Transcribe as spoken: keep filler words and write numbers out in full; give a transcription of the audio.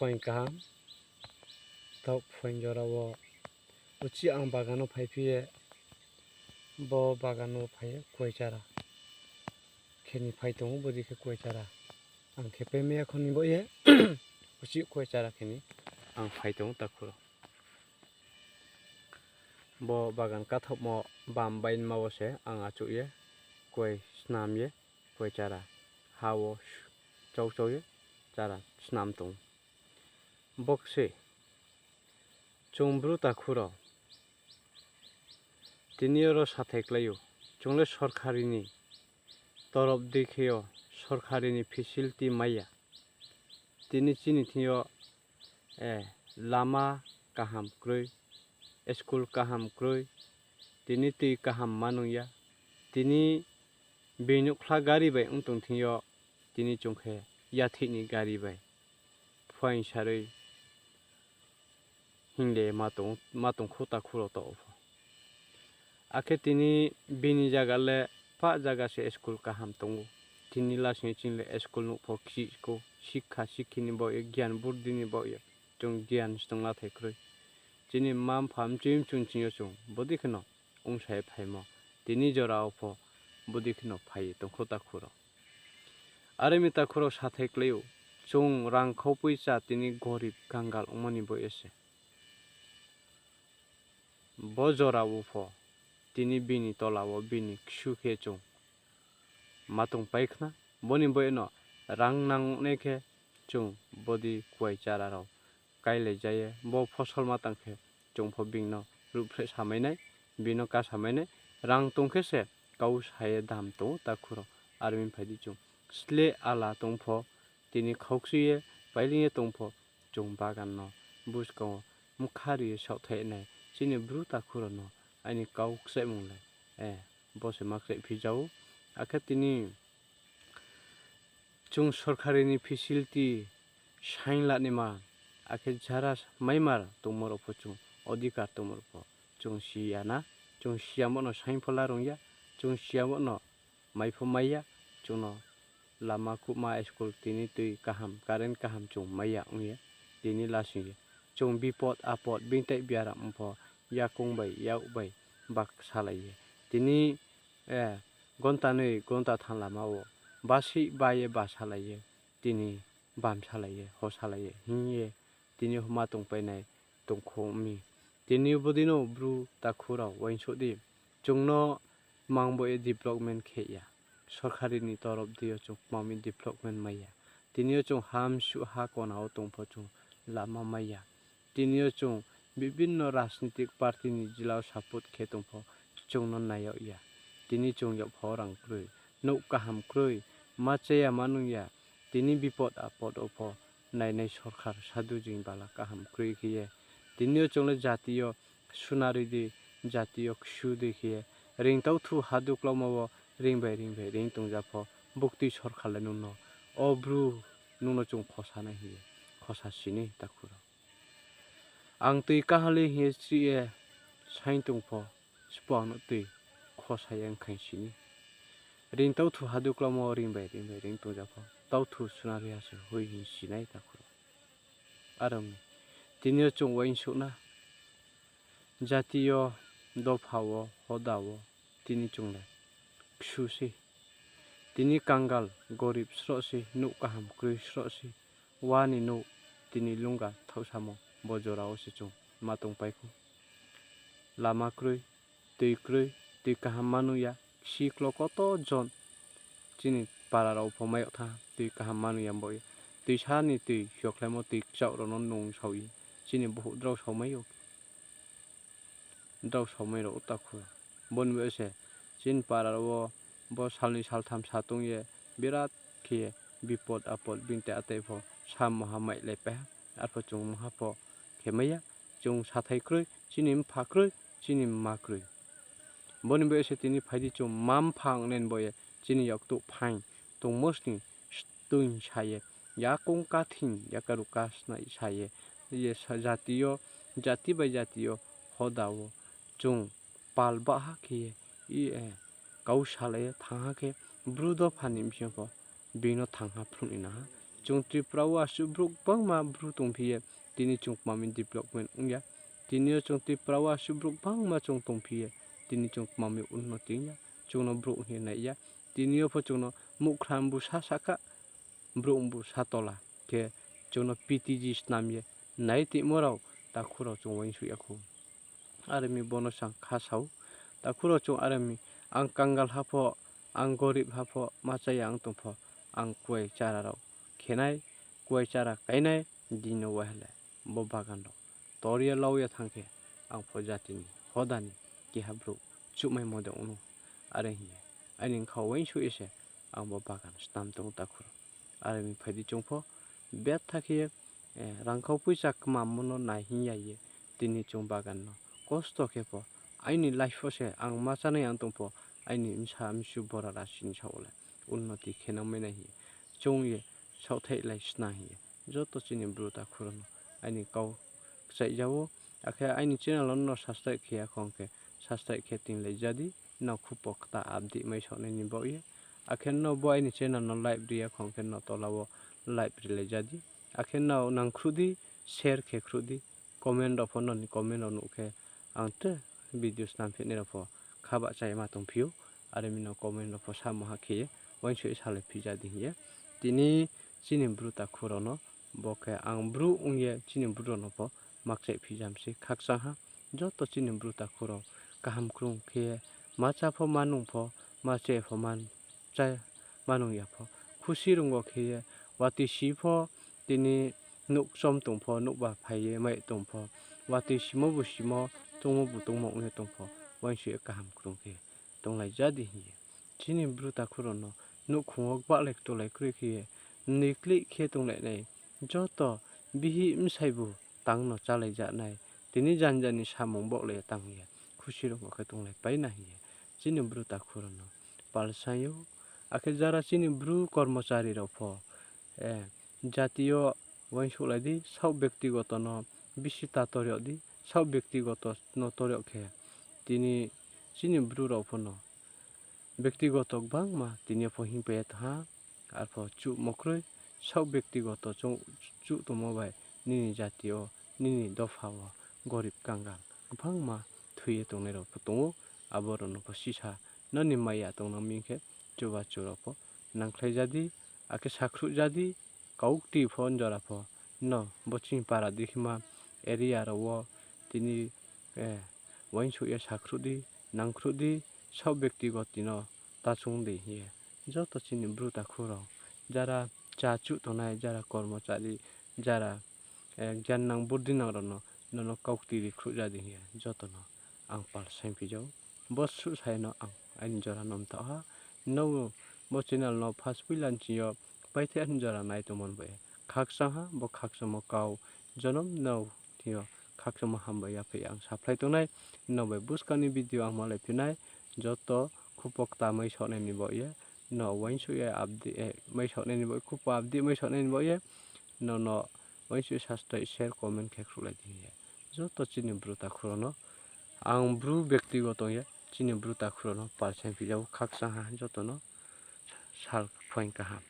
Phuaing kaham, taoh phuaing jora wo uchih ang bagan no phaiphi ye, bo bagan no phai ye kuai chara khe ni phai tong ou, bodei khe kuai chara ang khe paimai ya kho ni baoh ye, uchih kuai chara khe ni ang phai tong ou takhu rao. Bo bagan kathaohmo bam bainma wo se ang achouh ye, kuai snam ye, kuai chara ha wo chau chau ye chara snam tong ou. Bo khe se chung Bru takhu rao tini yo ro sathai klái ou, chung le sorkari ni torop dei khe yo sorkari ni facility mai ya. Tini chini thing yo lama kaham kroi, school kaham kroi, tini tui kaham ma nung ya. Tini bini nouhkhla gari bai ong tong thing yo, tini chung khe yathih ni gari bai phuaing saroi hing le ma tong khou takhu rao taoh pho. Akhe tini bini zaga le pah zaga se school kaham tong ou. Tini lasing ye chini le school nouh pho kchih khou, sikha sikhi ni baoh ye, gyan burdi ni baoh ye, chung gyan se tong lathai kroi. Chini mma mpha mchui mchung ching yo chung bodei kheno ongsa ye phaimo, tini jora wo pho bodei kheno phai ye tong khou takhu rao. Are mi takhu rao sathai klái ou, chung rang khau poicha tini gorib kangal ongmo ni baoh ye se bo jora wo pho tini bini tola wo bini ksu khe chung ma tongpai khna. Bo ni baoh ye no rang nangnai khe chung bodei kuai chara rao káilai ja ye, bo phosol ma tang khe chung pho bini no ruhphreh samai nai, bini no kasamai nai. Rang tong khe se kau sa ye dam tong ou takhu rao. Are mi phai di chung sleh ala tong pho, tini khaukchi ye pailing ye tong pho, chung bagan no buskang wo mkha ri ye saohthaih nai chini Bru takhu rao no aini kau kchaihmung le bo se ma kchaihphi ja ou. Akhe tini chung sorkari ni facility saing la naima, akhe jara maimar tongmo rao pho chung, odhikar tongmo rao pho chung si ya na, chung si ya mo no saing pho la rung ya, chung si ya mo no mai pho mai ya, chung no lama kuhma, school tini tui kaham, current kaham chung mai ya ong ye, tini lasing ye chung bipod apod bingtaih biaram ong pho yakoung bai yak bai bak salai ye tini gonta noi gonta tham lama wo basih ba ye ba salai ye, tini bam salai ye, ho salai ye hing ye tini yo ma tongpai nai tong khou mi. Tini yo bodei no Bru takhu rao uaingsouh di, chung no mang bo ye development khe ya, sorkari ni torop dei yo chung kma mi development mai ya. Tini yo chung hamsuh ha kona wo tong pho chung lama mai ya. Tini yo chung bibinno rajnitik party ni jila wo support khe tong pho chung no nai yag ya. Tini chung yagpha wo rang kroi, nouh kaham kroi, ma cha ya ma nung ya. Tini bipod apod wo pho nainai sorkar sadhu jing bala kaham kroi khe ye. Tini yo chung le jati yo sunaroi di, jati yo ksu di khe ye, ringtau thu hadu klaumo wo ring bai ring bai ring tong ja pho, buktui sorkar le nung no, o Bru, nung no chung khosa nai hing ye khosa si ni takhu rao. Ang tui kaham le hing ye chrih ye saing tong pho, sbo ang no tui khosa ye ongkhaing si ni. Ringtau thu hadu klaumo ring bai ring bai ring tong ja pho, tau thu sunaroi ha se hoih hing si nai takhu rao. Aro mi, tini yo chung uaingsouh na, jati yo, dopha wo, hoda wo, tini chung le ksu sei. Tini kangal, gorib sroh sei, nouh kaham kroi sroh sei. Wa ni nouh, tini lungga thaohsamo bo jora wo se chung ma tongpai khou. Lama kroi, tui kroi, tui kaham ma nung ya, ksiklo koto jon chini para rao pho mai yag thanng, tui kaham ma nung ya bo ye. Tuisa ni tui yokhlaimo tui kchaoh rao no nung sao ye, chini bohouh drao saomai yo. Drao saomai rao takhu. Bo ni bo se chini para rao wo bo salnoi saltham sa tong ye birat khe ye bipod apod bini tei atai pho sam moha maihlaipai ha. Arpho chung moha pho khe mai ya. Chung sathai kroi, chini mpha kroi, chini mma kroi. Bo ni bo se tini phai di chung mma mpha ongnai ni bo ye chini yaktuh phaing tongmo sni tuing sa ye, yakoung kathing yakaruh kasnai sa ye, ye sa-, jati yo, jati bai jati yo, hoda wo chung pal bahha khe ye, i, eh, kau salai ye thanngha khe, Bru dopha ni bsing yo pho, bini no thanngha phnuh ni nang ha, Chung Tripura wo asuh brouh gbangma bru tongphi ye, tini chung kma mi development ong ya. Tini yo chung Tripura wo asuh brouh gbangma chung tongphi ye, tini chung kma mi unnoti ong ya. Chung no brouh hing ye nai ya. Tini yo pho chung no muhkhra bu sa sahka, brouh bu sa tola khe chung no P T G snam ye nai tongmo rao takhu rao chung uaingsouh ya khou. Are mi bo no sang kha sa ou. Takhu rao chung are mi, ang kangal ha pho, ang gorib ha pho, ma cha ya ang tong pho, ang kuai chara rao khe nai, kuai chara kai nai, dino waiha le bo bagan rao tor ye lau ye thanng khe, ang pho jati ni hoda ni keha brouh chuhmaimo de ong no, are hing ye aini bkha uaingsouh ye se ang bo bagan snam tong ou takhu rao. Are mi phai di chung pho betha khe ye, rangkhau poicha kmamo no nai hing ya ye, tini chung bagan no kosto khe pho, aini life wo se ang ma chánai ang tong pho, aini bsa msu bora rasi ni saoh wo le unnoti khe nang mai nai hing ye chung ye saohthaihlai sna hing ye joto chini bru takhu rao no aini kau kchaih ja ou. Akhe aini channel no subscribe khe ya khong khe subscribe khe tinglai ja di, nrao khupo kta update maisaohnai ni baoh ye. Akhe nrao bo aini channel no like ri ya khong khe nrao tola wo like rilai ja di. Akhe nrao nangkhruh di, share khe khruh di, comment rao pho nrao ni comment rao nuh khe ang tre video snam phinai rao pho kha bahcha ye ma tongphi ou. Are mi no comment rao pho samo ha khe ye uaingsouh ye salai phi ja di hing ye. Tini chini bru takhu rao no, bo khe ang bru ong ye chini bru rao no pho ma kchaih phi ja mi sei khakchang ha. Joto chini bru takhu rao kaham krung khe ye ma chá pho ma nung pho, ma che pho ma nung ya pho, khusi rungo khe ye, watoi si pho, tini nouh kchom tong pho, nouhbar phai ye mai tong pho, watoi simo bu simo, tongmo bu tongmo ong ye tong pho, uaingsouh ye kaham krung khe tonglai ja di hing ye. Chini bru takhu rao no nouhkhong wo gbahlai ktulai kroi khe ye, mni klih khe tonglai nai, joto bihih bsai bu tang no chálai ja nai, tini janja ni samung baohlai ye tang ye, khusi rungo khe tonglai pai na hing ye, chini bru takhu rao no pal saing ou. Akhe jara chini bru kormochari rao pho, jati yo uaingsouhlai di, saoh bektigoto no bisi tator yag di, saoh bektigoto no tor yag khe, tini chini bru rao pho no bektigoto gbangma tini yo pho hingpai ye thanng ha, arpho chuhmo kroi, saoh bektigoto chuh tongmo bai nini jati yo, nini dopha wo gorib kangal gbangma thoi ye tongnai rao pho tong ou, abo rao no pho sisa nini maya tongnang mi khe chubachu rao pho nangkhlai ja di, akhe sakhruh ja di, kaukti pho njora pho no bo chini para dei khe ma area rao wo tini uaingsouh ye sakhruh di, nangkhruh di, saoh bektigoto no ta chung di hing ye. Joto chini bru takhu rao, jara cha chuh tongnai, jara kormochari, jara gyan nang buddi nang rao no, nono kaukti ri khruh ja di hing ye joto no ang pal saing phi ja ou. Bo suh sa ye no ang aini jora no mthaoh ha. Nrao bo channel no first poila nching yo paithe aini jora nai tongmo ni baoh ye khakchang ha, bo khakchangmo kau jonom nrao thing yo khakchangmo hambai yaphaih ye ang saphlai tongnai. Nrao bai buskang ni video ang malai phi nai, joto khupo kta maisaohnai ni baoh ye, nrao uaingsouh ye maisaohnai ni baoh ye, khupo update maisaohnai ni baoh ye, nono uaingsouh ye subscribe, share, comment khe khruhlai di hing ye. Joto chini bru takhu rao no, ang bru bektigoto ye chini bru takhu rao no pal saing phi ja ou, khakchang ha joto no sal phuaing kaham.